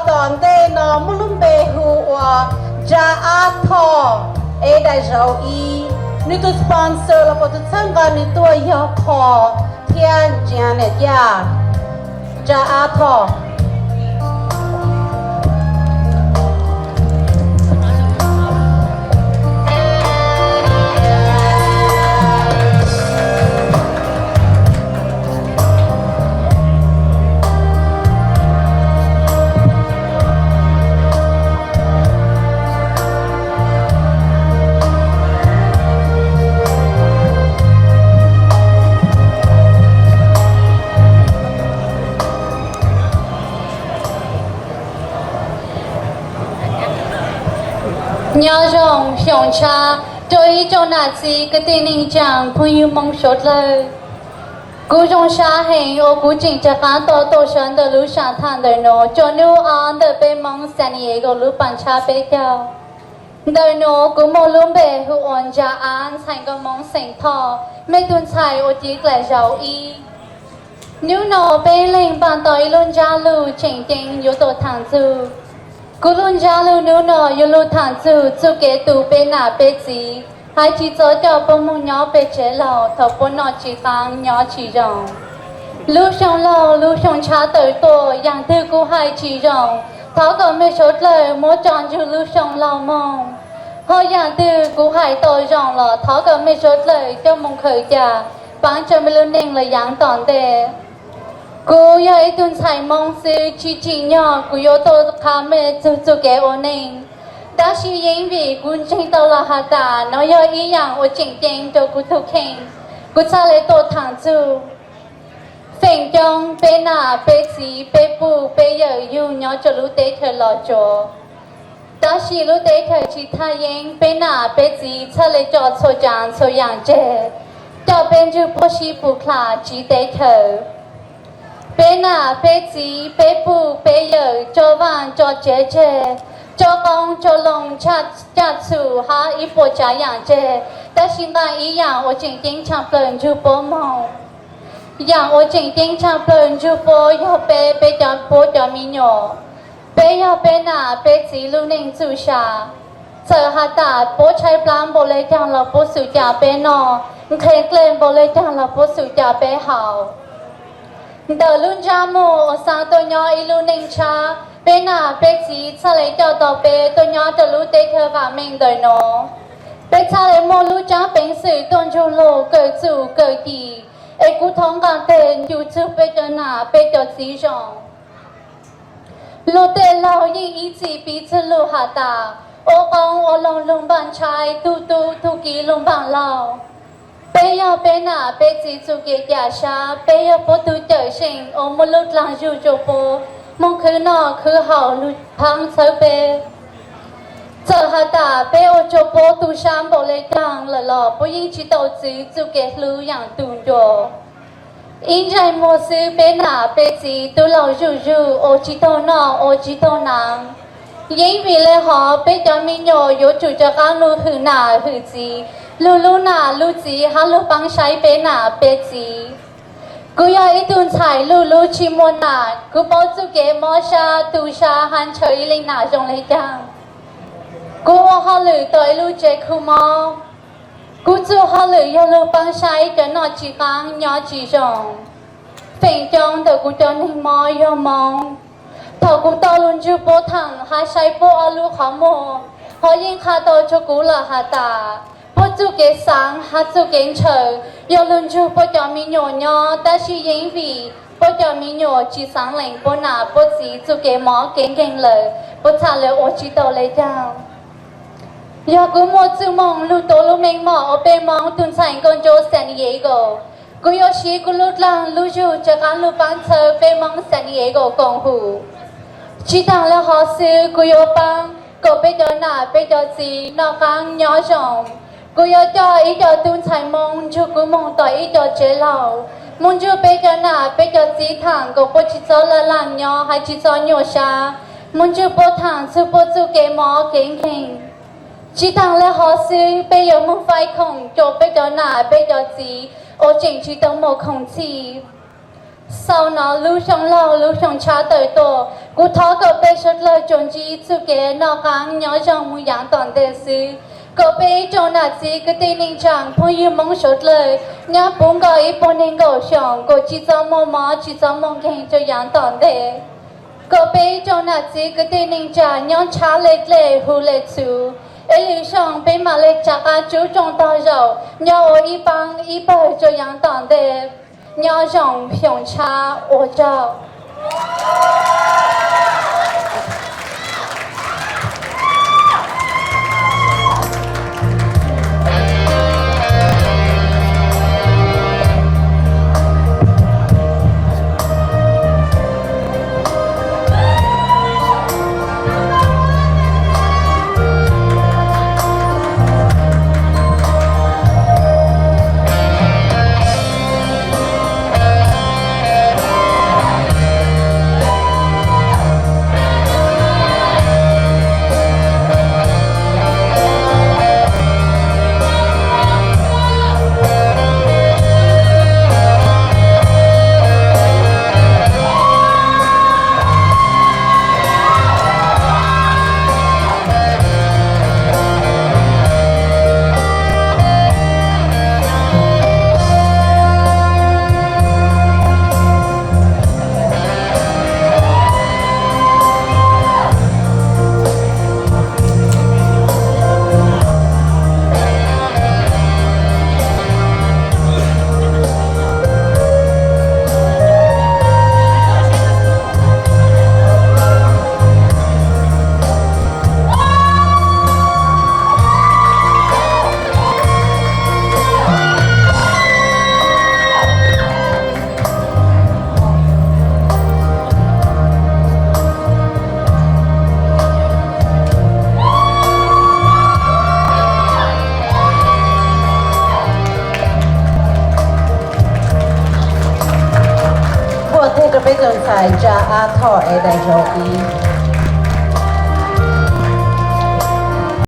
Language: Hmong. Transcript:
Tom ntej no muaj lub npe hu ua Ntsa Ab Thoj, es daim zauv ib. Nws tus sponsor los puas tus txhawb nqa nws tuaj yog Thoj thiab Ntsia Niam Caj. Ntsa Ab Thoj. Nyob zoo xyoo tshab rau ib tsoom nam txiv kwv tij neej tsaa phooj ywg Hmoob suav dlawg. Kuv zoo sab heev uas kuv tseem rov qaab tau tuaj sawv ntawm lub saam thaam ntawm nuav cov nub ob ntawm peb Moob San Diego lub paas tshab peb caug. Ntawm nuav kuv muaj lub npe hu ua Ntsa Ab, ntxhais Nkauj Moob xeem Thoj, mej tug ntxhais uas civ dlaim zauv ib. Nub nua peb leeg npaaj tau ib lub ntsab lug tseem ceeb yuav tuaj thaam txug. Kuv lub ntsab lug nub nua yuav lug thaam txug txuj kev tu peb nam peb txiv, hais tsis txog coj puab moog nyob peg tsev laug thaum puab noj tsis qaab nyob tsis zoo. Lub xyoo laug lub xyoo tshab tawm tuaj, yaam twg kuv hais tsis zoo, thov kom mej suav dlawg muab tso ntsug lub xyoo laug moog. Ho yaam twg kuv hais tau zoo los thov kom mej suav dlawg coj moog khaws ca, paab tsua mej lub neej lawm yaav tom ntej. Kuv yog ib tug ntxhais Moob xwb, tsis tsim nyog kuv yuav tuaj qha mej txug txuj kev ua neej. Tab sis yeej vim kuv ntseeg tau los has tas nov yog ib yaam uas tseem ceeb rau kuv tug kheej, kuv txhaj le tuaj thaam txug. Feem coob peb nam peb txiv peb puj peb yawm yug nyob rua lub teb chaws Los Tsuas. Tab sis lub teb chaws tsis thaj yeeb, peb nam peb txiv txhaj le coj txhua tsaav txhua yaam tseg, coj peb ntsug puab sib pum dlha tsiv teb chaws. Peb nam peb txiv peb puj peb yawm tso vaaj tso tsev tseg, tso qoob tso loo, caj txhum hab ib puas tsaav yaam tseg, tab sis nqaa ib yaam uas tseem ceeb tshaaj plawg ntsug puab moog. Yaam uas tseem ceeb tshaaj plawg ntsug puab yog peb, peb cov, puab cov me nyuam. Peb yog peb nam peb txiv lub neej txuj sa. Txawm has tas puab tshaib plab npaum le caag los puab xum ca peb noj, nqhes dlej npaum le caag los puab xum ca peb haus. Ntawm lub ntsab muag uas xaa tuaj nyob ib lub neej tshab, peb nam peb txiv txhaj le coj tau peb tuaj nyob rau lub teb chaws vaam meej ntawm nuav. Peb txhaj le muaj lub tsaab peev xwm tuaj ntsug lug kawm txuj kawm ci, es kuv thov nqaa teg ncu txug peb cov nam peb cov txiv zoo. Luag tej laug yeej ib txwm piv txwv lug has tas, ua qoob ua loo lug npaaj ntshai, tug tub tug kiv lug npaaj laug. Peb yog peb nam peb txiv txuj kev ca sab, peb yog puab tug cawm seej uas muaj lub dlaag zug rua puab moog khwv noj khwv haus lug phaab txhawb peb. Txawm has tas peb ua rua puab tu sab npaum le caag lawm los puab yeej tsi tau txwv txuj kev hlub yaam tug ncua. Ib ntsais muag xwb peb nam peb txiv tub laug zuj zug ua tsi taug noj ua tsi taug naav. Yeeb vim le hov peb cov me nyuam yuav tsum rov qaab lug hwm nam hwm txiv, lug lub nam lub txiv hab lug paab saib peb nam peb txiv. Kuv yog ib tug ntxhais lug lub tsi muaj nam, kuv paub txuj kev mob sab tu sab hab ntshaw ib leej nam zoo le caag. Kuv ua hauj lwm tau ib lub tsev khu mob. Kuv txuj hauj lwm yog lug paab saib cov noj tsi qaab nyob tsi zoo. Feem coob ntawm kuv cov neeg mob yog Moob. Thaum kuv tau lug ntsug puab thaam hab saib puab ob lub qhov muag, ho yeej qha tau rua kuv lawm has tas, puab txuj kev xaav hab txuj kev ntshaw yog lug ntsug puab cov me nyuam nyob, tab sis yeeb vim puab cov me nyuam tsi xaav lees puab nam puab txiv txuj kev mob kev nkeeg lawm, puab txhaj le ua tsi tau le caag. Yog kuv muaj txuj moog lug tuav lub meej mom ua peb Moob tug ntxhais nkauj ntsuab San Diego, kuv yuav siv kuv lub dlaag lub zug rov qaab lug paab txhawb peb Moob San Diego koom hum. Tsi taag le hov xwb, kuv yuav paab kom peb cov nam peb cov txiv noj qaab nyob zoo. Kuv yuav coj ib co tub ntxhais Moob ntsug kuv moog tom ib co tsev laug, moog ntsug peb cov nam peb cov txiv thaam kom puab tsi txhob laj laaj nyob hab tsi txhob nyuaj sab, moog ntsug puab thaam txug puab txuj kev mob kev nkeeg. Tsi taag le hov xwb, peb yuav moog faib khoom rua peb cov nam peb cov txiv uas tseem tsi tau muaj khoom txhij. Xaus no lub xyoo laug lub xyoo tshab tawm tuaj, Kuv thov kom peb suav dlawg tsuas ntsib txuj kev noj qab nyob zoo mus yaav tom ntej xwb, kom peb ib tsoom nam txiv kwv tij neej tsaa phooj ywg Moob suav dlawg nyob puv nkaus ib puas neeg nkaum xyoo kom tsi txhob muaj mob tsi txhob muaj nkeeg rua yaav tom ntej. Kom peb ib tsoom nam txiv kwv tij neej tsaa nyob ntshab le dlej hu le txhuv, ib lwm xyoo peb maam le rov qab tsub tsoom tog zaum nyob ua ib paab ib pawg rua yaav tom ntej. Nyob zoo, xyoos tshab, ua tsaug. Npuaj teg rau peb tus ntxhais Tsa Ab Thoj es daim zoo ib.